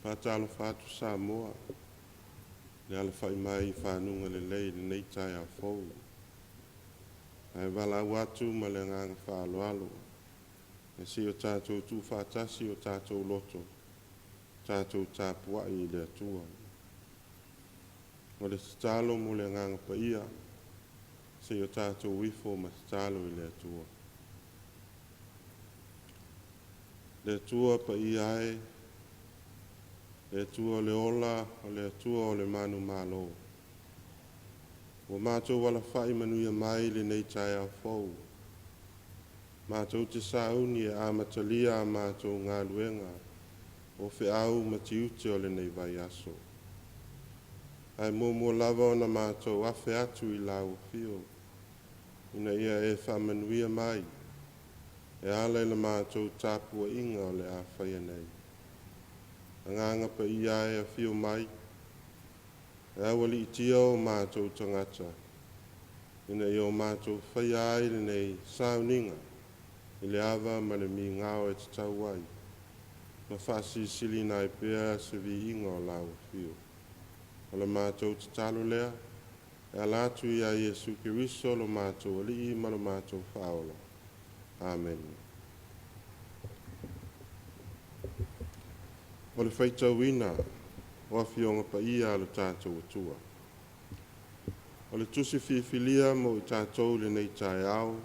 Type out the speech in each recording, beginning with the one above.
Faatalofa atu Samoa i le alafai mai i fanuga lelei i lenei taeao fou. Ae valaau atu ma le agaga faaaloalo e se i o tatou tuufaatasi o tatou loto, tatou tapuai i le Atua. O le tatalo mo le Agaga Paia, se i o tatou ifo ma tatalo i le Atua. Le Atua paia e, le Atua o le ola, o le Atua o le manumalo, ua matou alafai manuia mai i lenei taeao fou, matou te sauni e amatalia a matou galuega o feau ma tiute o lenei vaiaso. Ae muamua lava ona matou afe atu i lau afio, ina ia e faamanuia mai e ala i la matou tapuaiga o le a faia nei. Agaga Paia e afio mai, e aualiitia o matou tagata, ina ia o matou faia ai lenei sauniga i le ava ma le migao e tatau ai, ma faasilisiliina ai pea se viiga o lau afio. O le matou tatalo lea, e ala atu ia Iesu Keriso lo matou Alii ma lo matou Faaola. Amene. O le faitauina o Afioga Paia a lo tatou Atua. O le tusi filifilia mo i tatou i lenei taeao,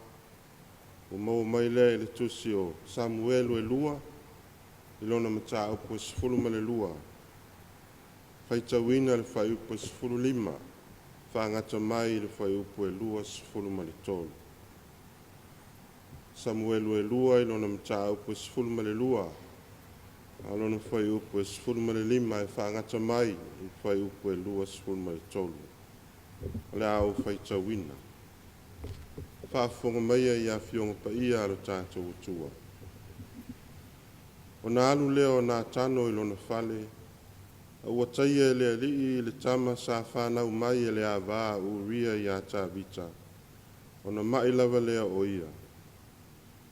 ua maua mai lea i le tusi o Samuelu e 2, i lona mataupu e 12, faitauina le fuaiupu e 15, faagata mai i le fuaiupu e 23. Samuelu e 2 i lona mataupu e 12, a o lona fuaiupu e 15 e faagata mai i le fuaiupu e 23. O le a ou faitauina. Faafofoga maia i Afioga Paia a lo tatou Atua. Ona alu lea o Natano i lona fale, a ua taia e le alii le tama sa fanau mai e le ava a Uria ia Tavita, ona mai lava lea o ia.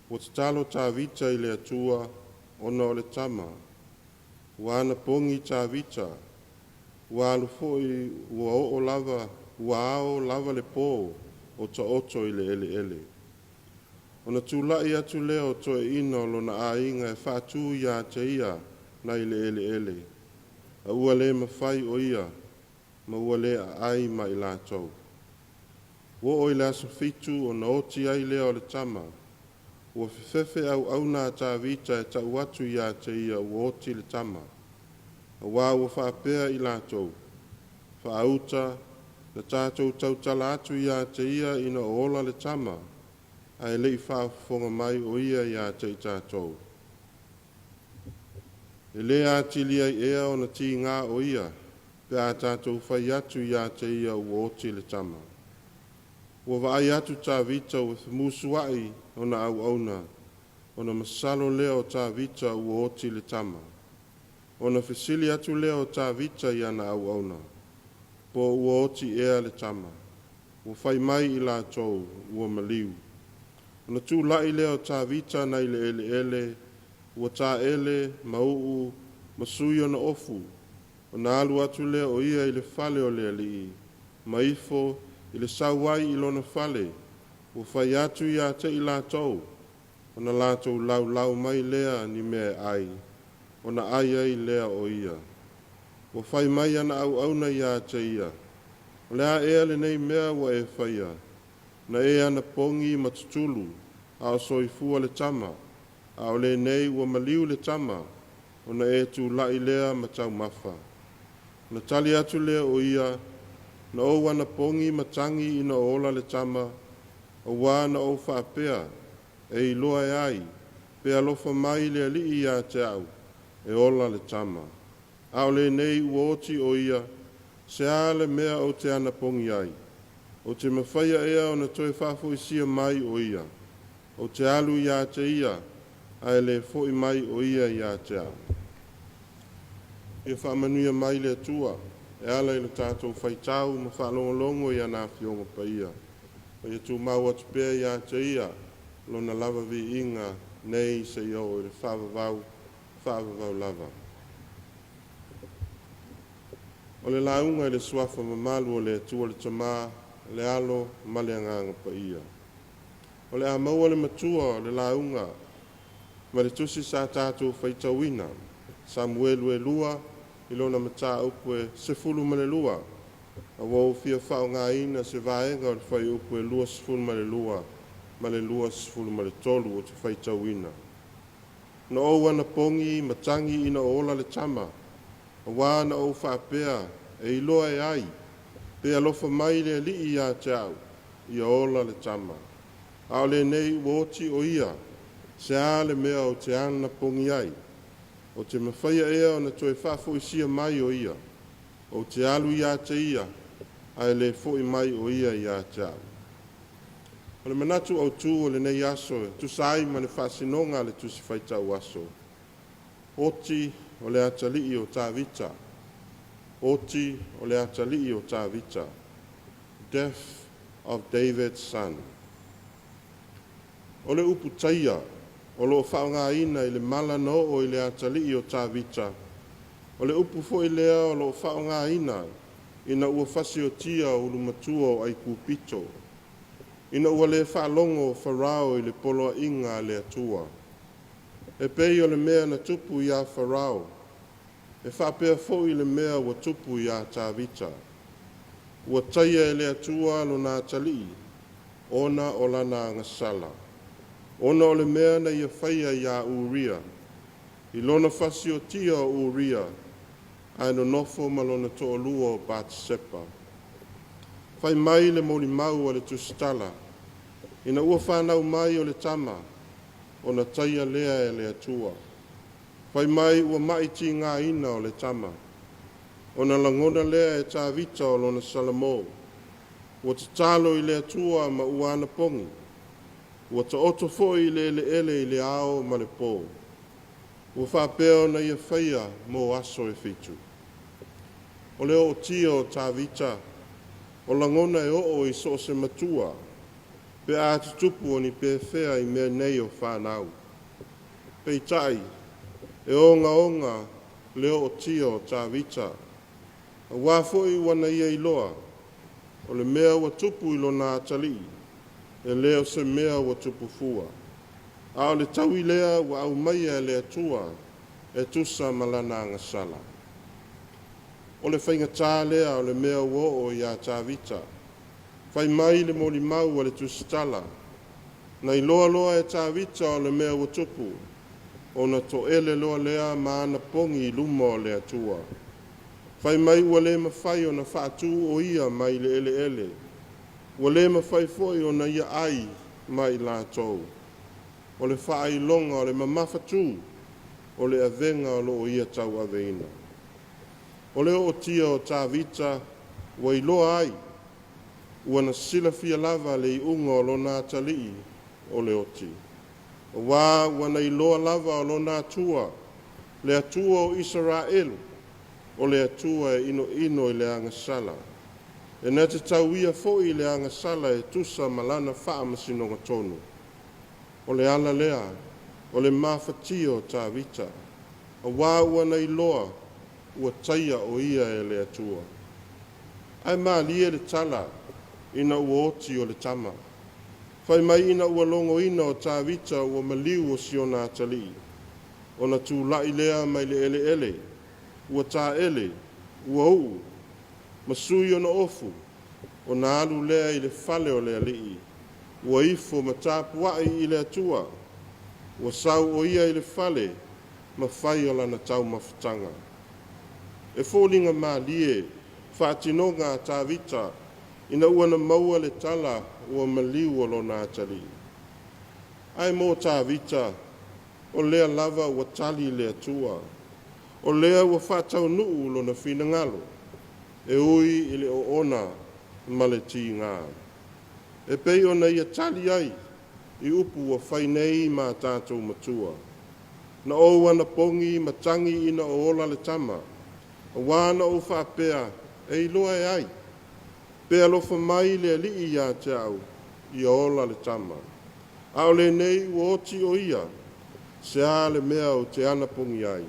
Ua tatalo Tavita i le Atua ona o le tama. Ua anapogi Tavita, ua alu foi ua oo lava, ua ao lava le po o taoto i le eleele. Ona tulai atu lea o toeaiina o lona aiga e faatu ia te ia nai le eleele, a ua le mafai o ia, ma ua le aai ma i latou. Ua oo i le aso 7 ona oti ai lea o le tama. Ua fefefe auauna a Tavita e tau atu ia te ia ua oti le tama, aua ua faapea i latou, faauta na tatou tautala atu ia te ia ina o ola le tama, ae le i faafofoga mai o ia ia te i tatou. E le atili ai ea ona tiga o ia, pe a tatou fai atu ia te ia ua oti le tama. Ua vaai atu Tavita ua femusuai ona auauna, ona masalo lea o Tavita ua oti le tama. Ona fesili atu lea o Tavita i ana auauna, po ua oti ea le tama. Ua fai mai i latou, ua maliu. Ona tulai lea o Tavita nai le eleele, ua taele ma uu ma sui ona ofu, ona alu atu lea o ia i le fale o le alii, ma ifo i le sau ai i lona fale, ua fai atu ia te i latou, ona latou laulau mai lea ni mea e ai, ona ai ai lea o ia. Ua fai mai ana auauna ia te ia, o le a ea lenei mea ua e faia? Na e anapogi ma tutulu, a o soifua le tama, a o lenei ua maliu le tama, ona e tulai lea ma taumafa. Na tali atu lea o ia, na ou anapogi ma tagi ina o ola le tama, aua na ou faapea, e iloa e ai, pe alofa mai le alii ia te au, e ola le tama. A o lenei ua oti o ia, se a le mea ou te anapogi ai? Ou te mafaia ea ona toe faafoisia mai o ia? Ou te alu ia te ia, ae le fo'i mai o ia ia te au. Ia faamanuia mai le Atua e ala i le tatou faitau ma faalogologo i ana Afioga Paia. Ma ia tumau atu pea ia te ia lona lava viiga nei seia oo i le faavavau, faavavau lava. O le lauga i le suafa mamalu o le Atua le Tama, le Alo ma le Agaga Paia. O le a maua le matua o le lauga ma le tusi sa tatou faitauina, Samuelu e 2 i lona mataupu e 12, a ua ou fia faaaogaina se vaega o le fuaiupu e 22 ma le 23 ou te faitauina. Na ou anapogi matagi ina o ola le tama, auā na ou faapea e iloa e ai, pe alofa mai le Alii ia te au, ia ola le tama. A o lenei ua oti o ia, se a le mea ou te anapogi ai? Ou te mafaia ea ona toe faafoisia mai o ia? Ou te alu ia te ia, ae le fo'i mai o ia ia te au. O le manatu autū o lenei aso e tusa ai ma le faasinoga a le Tusi Faitau Aso, oti o le atalii o Tavita. Oti o le atalii o Tavita. Death of David's son. O le upu taia o lo o faaaogaina i le mala na oo i le atalii o Tavita, o le upu foi lea o lo o faaaogaina ina ua fasiotia ulumatua o Aikupito, ina ua le faalogo o Farao i le poloaiga a le Atua. E pei o le mea na tupu iā Farao, e faapea foi le mea ua tupu iā Tavita. Ua taia e le Atua lona atalii ona o lana agasala, ona o le mea na ia faia iā Uria, i lona fasiotia o Uria ae nonofo ma lona toalua o Patisepa. Fai mai le molimau a le Tusitala, ina ua fanau mai o le tama, ona taia lea e le Atua. Fai mai ua mai tigaina o le tama, ona lagona lea e Tavita o lona Salamo. Ua tatalo i le Atua ma ua anapogi, ua taoto foi i le eleele i le ao ma le pō. Ua faapea ona ia faia mo aso e 7. O le ootia o Tavita, o lagona e oo i so o se matua, pe a tutupu o ni pefea i mea nei o fanau. Peitai, e ogaoga le ootia o Tavita, auā foi ua na ia iloa, o le mea ua tupu i lona atalii, e le o se mea ua tupu fua. A o le taui lea ua aumaia e le Atua e tusa ma lana agasala. O le faigatā lea o le mea ua oo iā Tavita. Fai mai le molimau a le Tusitala, na iloa loa e Tavita o le mea ua tupu, ona toele loa lea ma anapogi i luma o le Atua. Fai mai ua le mafai ona faatū o ia mai le eleele, ua le mafai foi ona ia ai ma i latou. O le faailoga o le mamafatū o le avega o lo o ia tauaveina. O le ootia o Tavita ua iloa ai, ua na silafia lava le iuga o lona atalii o le oti. Auā ua na iloa lava o lona Atua, le Atua o Isaraelu, o le Atua e inoino i le agasala. E na te tauia foi i le agasala e tusa ma lana faamasinoga tonu. O le ala lea o le mafatia o Tavita, auā ua na iloa ua taia o ia e le Atua. Ae malie le tala ina ua oti o le tama. Fai mai ina ua logoina o Tavita ua maliu o siona atalii, ona tula'i lea mai le eleele, ua taele, ua uu, ma sui ona ofu, ona alu lea i le fale o le Alii, ua ifo ma tapuai i le Atua. Ua sau o ia i le fale ma fai o lana taumafataga. E foliga malie faatinoga a Tavita ina ua na maua le tala ua maliu o lona atalii. Ae mo Tavita, o lea lava ua tali le Atua. O lea ua faataunuu lona finagalo, e ui i le oona ma le tiga. E pei ona ia tali ai i upu ua fai nei ma tatou matua. Na ou anapogi matagi ina o ola le tama, auā na ou faapea, E iloa e ai, pe alofa mai le Alii ia te au, ia ola le tama. A o lenei ua oti o ia, se a le mea ou te anapogi ai?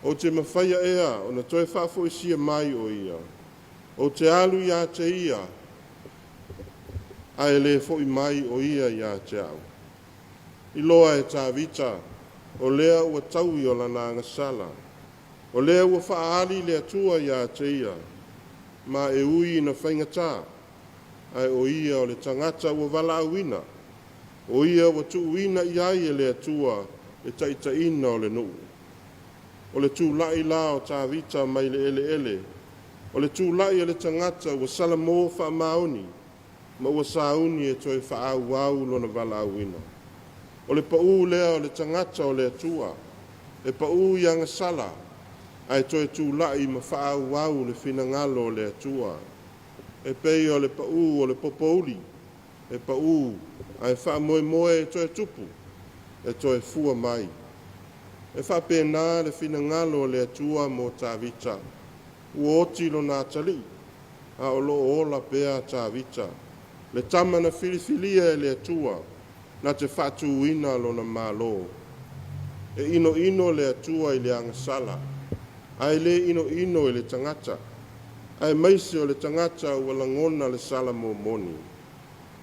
Ou te mafaia ea ona toe faafoisia mai o ia? Ou te alu ia te ia, ae le fo'i mai o ia ia te au. Iloa e Tavita, o lea ua taui o lana agasala. O lea ua faaali le Atua ia te ia, ma e ui ina faigata, ae o ia o le tagata ua valaauina, o ia ua tuuina i ai e le Atua le taitaiina o le nuu. O le tula'i la o Tavita mai le eleele, o le tula'i a le tagata ua salamo faamaoni ma ua sauni e toe faaauau lona valaauina. O le paū lea o le tagata o le Atua, e paū i agasala, ae toe tula'i ma faaauau le finagalo o le Atua. E pei o le paū o le popouli, e paū ae faamoemoe e toe tupu, e toe fua mai. E faapena le finagalo o le Atua mo Tavita. Ua oti lona atalii, a o lo o ola pea Tavita, le tama na filifilia e le Atua na te faatūina lona Malo. E inoino le Atua i le agasala, ae le inoino i le tagata, aemaise o le tagata ua lagona le sala momoni.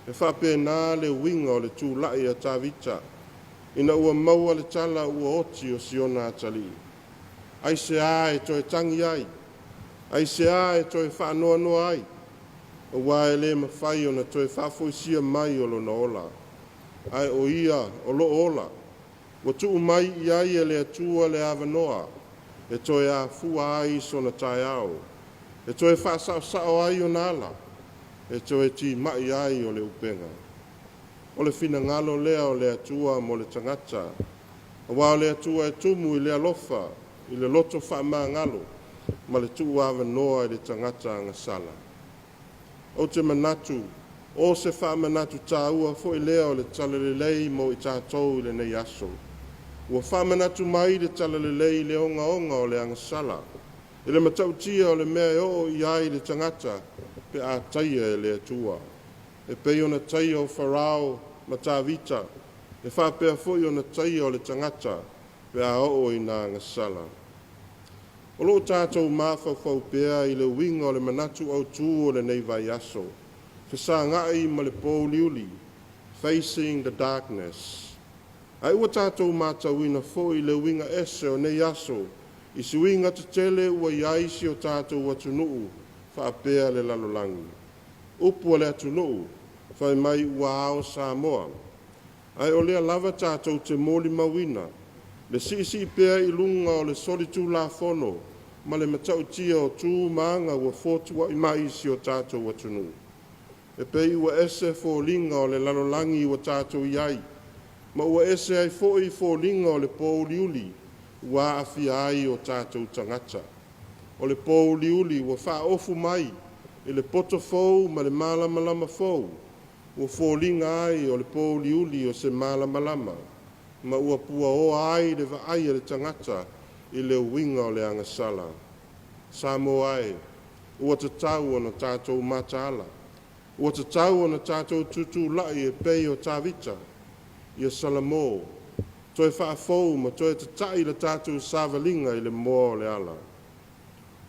E faapena le uiga o le tula'i a Tavita ina ua maua le tala ua oti o siona atalii. Aisea e toe tagi ai? Aisea e toe faanoanoa ai? Auā e le mafai ona toe faafoisia mai o lona ola. Ae o ia o lo o ola, ua tuu mai i ai e le Atua le avanoa e toe afua ai sona taeao, e toe faasaosao ai ona ala, e toe timai ai o le upega. O le finagalo lea o le Atua mo le tagata, auā o le Atua e tumu i le alofa, i le loto faamagalo ma le tuu avanoa i le tagata agasala. Ou te manatu, o se faamanatu taua foi lea o le Talalelei mo i tatou i lenei aso. Ua faamanatu mai le Talalelei i le ogaoga o le agasala, i le matautia o le mea e oo i ai le tagata pe a taia e le Atua. E pei ona taia o Farao ma Tavita, e faapea foi ona taia o le tagata pe a oo ina agasala. O lo o tatou mafaufau pea i le uiga o le manatu autū o lenei vaiaso, fesaga'i ma le pōuliuli, facing the darkness. Ae ua tatou matauina foi le uiga ese o nei aso i suiga tetele ua i ai si o tatou atunuu faapea le lalolagi. Upu a le atunuu, fai mai ua ao Samoa. Ae o lea lava tatou te molimauina le siisii pea i luga o le solitulafono ma le matautia o tu ma aga ua fotua'i mai i si o tatou atunuu. E pei ua ese foliga o le lalolagi ua tatou i ai, ma ua ese ai foi foliga o le pōuliuli ua aafia ai o tatou tagata. O le pōuliuli ua faaofu mai i le poto fou ma le malamalama fou, ua foliga ai o le pōuliuli o se malamalama, ma ua puaoa ai le vaai a le tagata i le uiga o le agasala. Samoa e, ua tatau ona tatou mataala, ua tatau ona tatou tutula'i e pei o Tavita, ia salamo, toe faafou ma toe tata'i le tatou savaliga i le moa o le ala.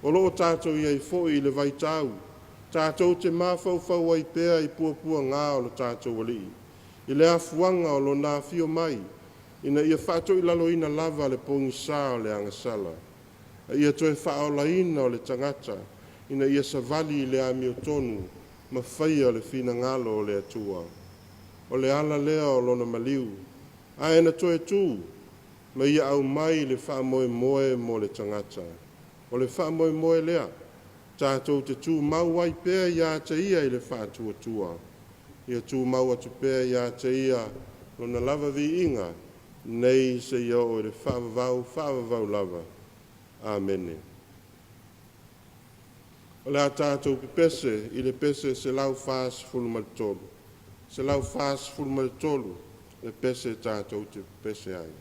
O lo o tatou i ai foi i le vaitau tatou te mafaufau ai pea i puapuagā o le tatou Alii, i le afuaga o Lona afio mai, ina ia faatoilaloina lava le pogisā o le agasala, a ia toe faaolaina o le tagata ina ia savali i le amiotonu ma faia le finagalo o le Atua. O le ala lea o Lona maliu, ae na toe tu ma ia aumai le faamoemoe mo le tagata. O le faamoemoe lea tatou te tumau ai pea ia te Ia i le faatuatua. Ia tumau atu pea ia te Ia Lona lava viiga, nei seia oo i le faavavau faavavau lava. Amene. O le a tatou pepese i le pese 143, 143 le pese tatou te pepese ai.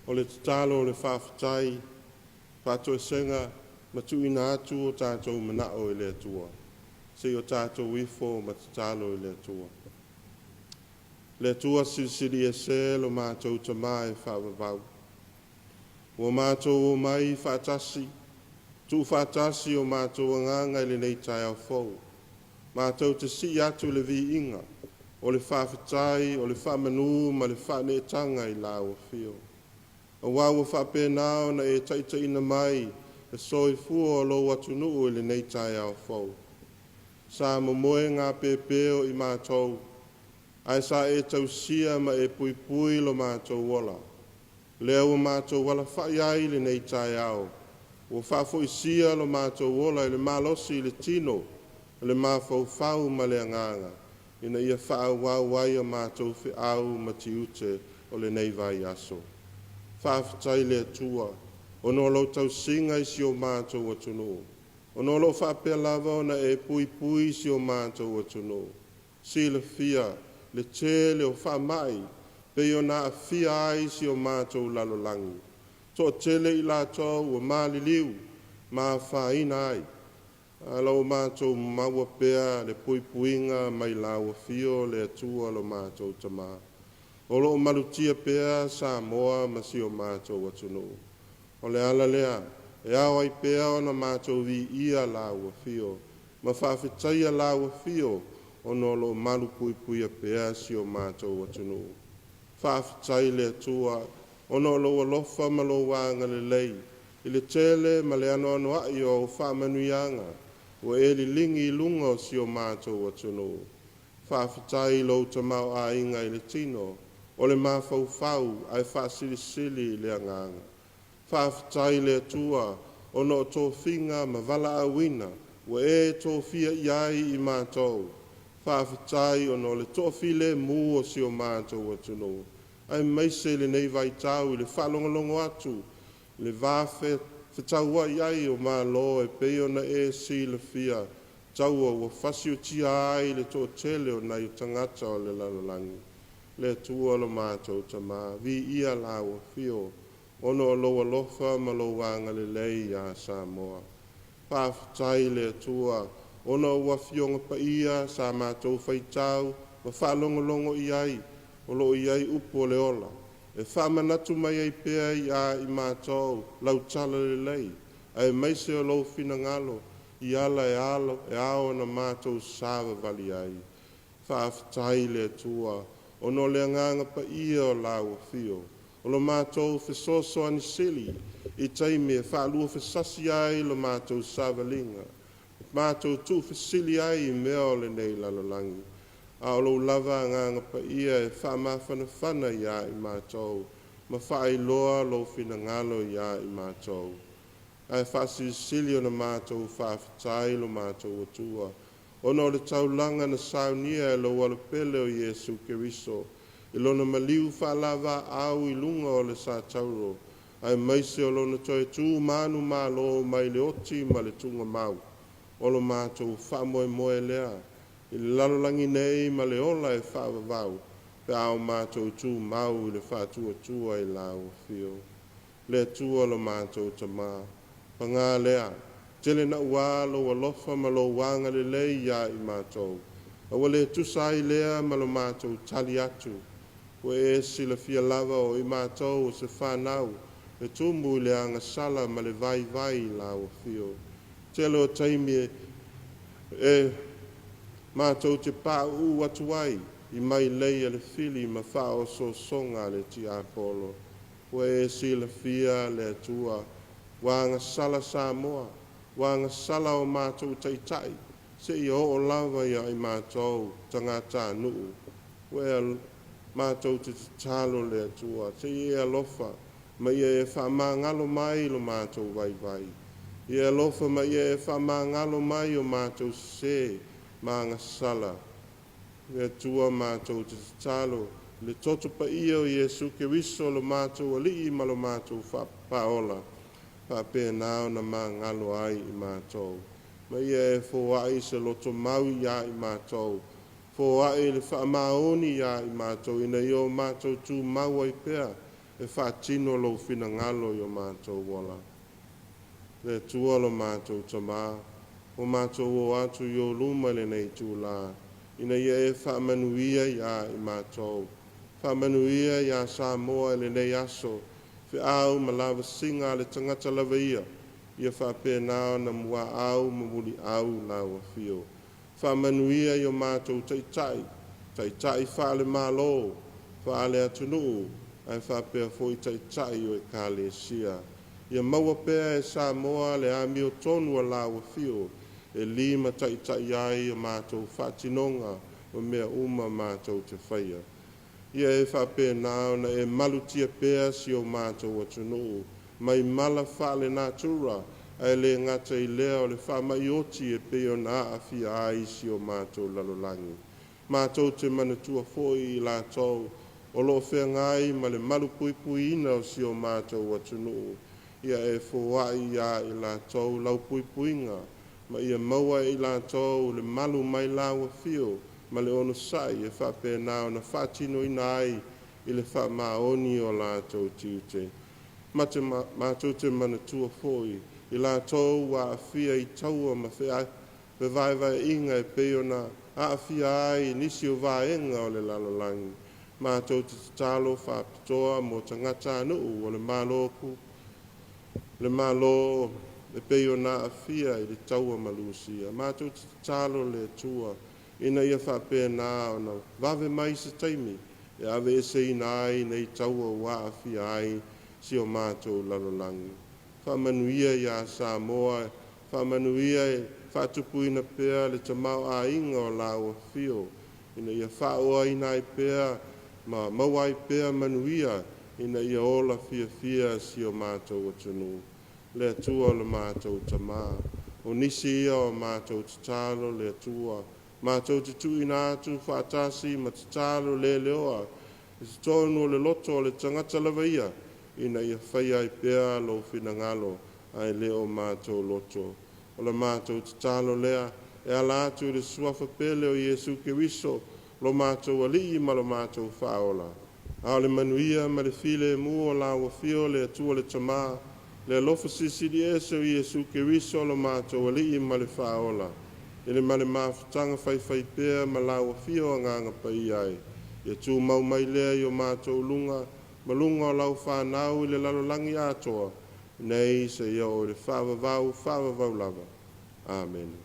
O le tatalo o le faafetai, faatoesega ma tuuina atu o tatou manao i le Atua. Se i o tatou ifo ma tatalo i le Atua. Le Atua silisili ese lo matou Tamā e faavavau. Ua matou omai faatasi, tuufaatasi o matou agaga i lenei taeao fou, matou te sii atu le viiga, o le faafetai, o le faamanu ma le faaneetaga i lau Afio. Auā ua faapena ona e taitaiina mai le soifua o lou atunuu i lenei taeao fou. Sa momoe gapepe o i matou, ae sa e tausia ma e puipui lo matou ola. Lea ua matou alafai ai i lenei taeao, ua faafoisia lo matou ola i le malosi i le tino, le mafaufau ma le agaga, ina ia faaauau ai a matou feau ma tiute o lenei vaiaso. Faafetai i le Atua ona o lau tausiga i si o matou atunuu, ona o lo o faapea lava ona e puipui si o matou atunuu. Silafia le tele o faamai pei ona aafia ai si o matou lalolagi. Toatele i latou ua maliliu ma afaina ai, a o lo o matou maua pea le puipuiga mai lau Afio le Atua lo matou Tama. O lo o malutia pea Samoa ma si o matou atunuu. O le ala lea e ao ai pea ona matou viia lau Afio ma faafetaia lau Afio ona o lo o malu puipuia pea si o matou atunuu. Faafetai i le Atua ona o lou alofa ma lou agalelei i le tele ma le anoanoai o au faamanuiaga ua e liligi i luga o si o matou atunuu. Faafetai i lou tamaoaiga i le tino, o le mafaufau ae faasilisili i le agaga. Faafetai i le Atua ona o tofiga ma valaauina ua e tofia i ai i matou. Faafetai ona o le toafilemu o si o matou atunuu, aemaise i lenei vaitau i le faalogologo atu i le va fetauai ai o Malo e pei ona e silafia, taua ua fasiotia ai le toatele o nai tagata o le lalolagi. Le Atua lo matou Tama, viia lau Afio ona o lou alofa ma lou agalelei ia Samoa. Faafetai i le Atua ona o Afioga Paia sa matou faitau ma faalogologo i ai, o lo o i ai upu o le ola, e faamanatu mai ai pea ia i matou lau talalelei, aemaise o lou finagalo i ala e ao ona matou savavali ai. Faafetai i le Atua ona o le Agaga Paia o lau Afio, o lo matou fesoasoani sili i taimi e faaluafesasi ai lo matou savaliga, matou tuufesili ai i mea o lenei lalolagi, a o lou lava Agaga Paia e faamafanafana ia i matou ma faailoa lou finagalo ia i matou. Ae faasilisili ona matou faafetai lo matou Atua ona o le taulaga na saunia e lou Alopele o Iesu Keriso i lona maliu faalavaau i luga o le satauro, aemaise o lona toe tu manumalo mai le oti ma le tugamau. O lo matou faamoemoe lea i le lalolagi nei ma le ola e faavavau pe a o matou tumau i le faatuatua i lau Afio. Le Atua lo matou Tama, paga lea, tele naua lou alofa ma lou agalelei ia i matou, a ua le tusa ai lea ma lo matou tali atu. Ua e silafia lava o i matou o se fanau e tumu i le agasala ma le vaivai i lau Afio. Tele o taimi e matou te pauu atu ai i mailei a le fili ma faaosoosoga a le tiapolo. Ua e silafia le Atua, ua agasala Samoa, ua agasala o matou taitai, seia oo lava ia i matou tagatanuu. Ua matou te tatalo le Atua, seia e alofa ma ia e faamagalo mai lo matou vaivai. Ia e alofa ma ia e faamagalo mai o matou sese ma agasala. Le Atua matou te tatalo, le toto paia o Iesu Keriso lo matou Alii ma lo matou Faaola, faapena ona magalo ai i matou. Ma ia e foai se loto mau ia i matou, foai le faamaoni ia i matou, ina ia o matou tumau ai pea e faatino lou finagalo i o matou ola. Le Atua lo matou Tama, ua matou o atu i ou luma i lenei itula, ina ia e faamanuia ia i matou, faamanuia ia Samoa i lenei aso. feau ma lavasiga a le tagata lava ia, ia faapena ona muaau ma muliau Lau Afio. Faamanuia i o matou taitai, taitai faale-Malo, faale-atunuu, ae faapea foi taitai o Ekalesia. Ia maua pea e Samoa le amiotonu a Lau Afio e limataitai ai a matou faatinoga ma mea uma matou te faia. Ia e faapena ona e malutia pea si o matou atunuu mai mala faalenatura, ae le gata i lea o le faamai oti e pei ona aafia ai si o matou lalolagi. Matou te manatua foi i latou o lo o feagai ma le malupuipuiina o si o matou atunuu, ia e foai ia i latou lau puipuiga, ma ia maua e i latou le malu mai Lau Afio ma le onosai e faapena ona faatinoina ai i le faamaoni o latou tiute. Matou te manatua foi i latou ua aafia i taua ma fevaevaeaiga e pei ona aafia ai nisi o vaega o le lalolagi. Matou te tatalo faapitoa mo tagatanuu o le Malo le Malo e pei ona aafia i le taua ma Lusia. Matou te tatalo le Atua ina ia faapena ona vave mai se taimi e aveeseina ai nei taua ua aafia ai si o matou lalolagi. Faamanuia ia Samoa, faamanuia e faatupuina pea le tamaoaiga o Lau Afio, ina ia faaoaina ai pea ma maua ai pea manuia ina ia ola fiafia si o matou atunuu. Le Atua o le matou Tama, o nisi ia o matou tatalo le Atua, matou te tuuina atu faatasi ma tatalo leleoa i totonu o le loto o le tagata lava ia, ina ia faia ai pea lou finagalo ae le o matou loto. O le matou tatalo lea e ala atu i le Suafa pele o Iesu Keriso, lo matou Alii ma lo matou Faaola. A o le manuia ma le filemu o Lau Afio le Atua le Tama, le alofa silisili ese o Iesu Keriso lo matou Alii ma le Faaola, i le ma le mafutaga faifaipea ma Lau Afio Agaga Paia ai, ia tumau mai lea i o matou luga ma luga o lau fanau i le lalolagi atoa, nei seia oo i le faavavau faavavau lava. Amene.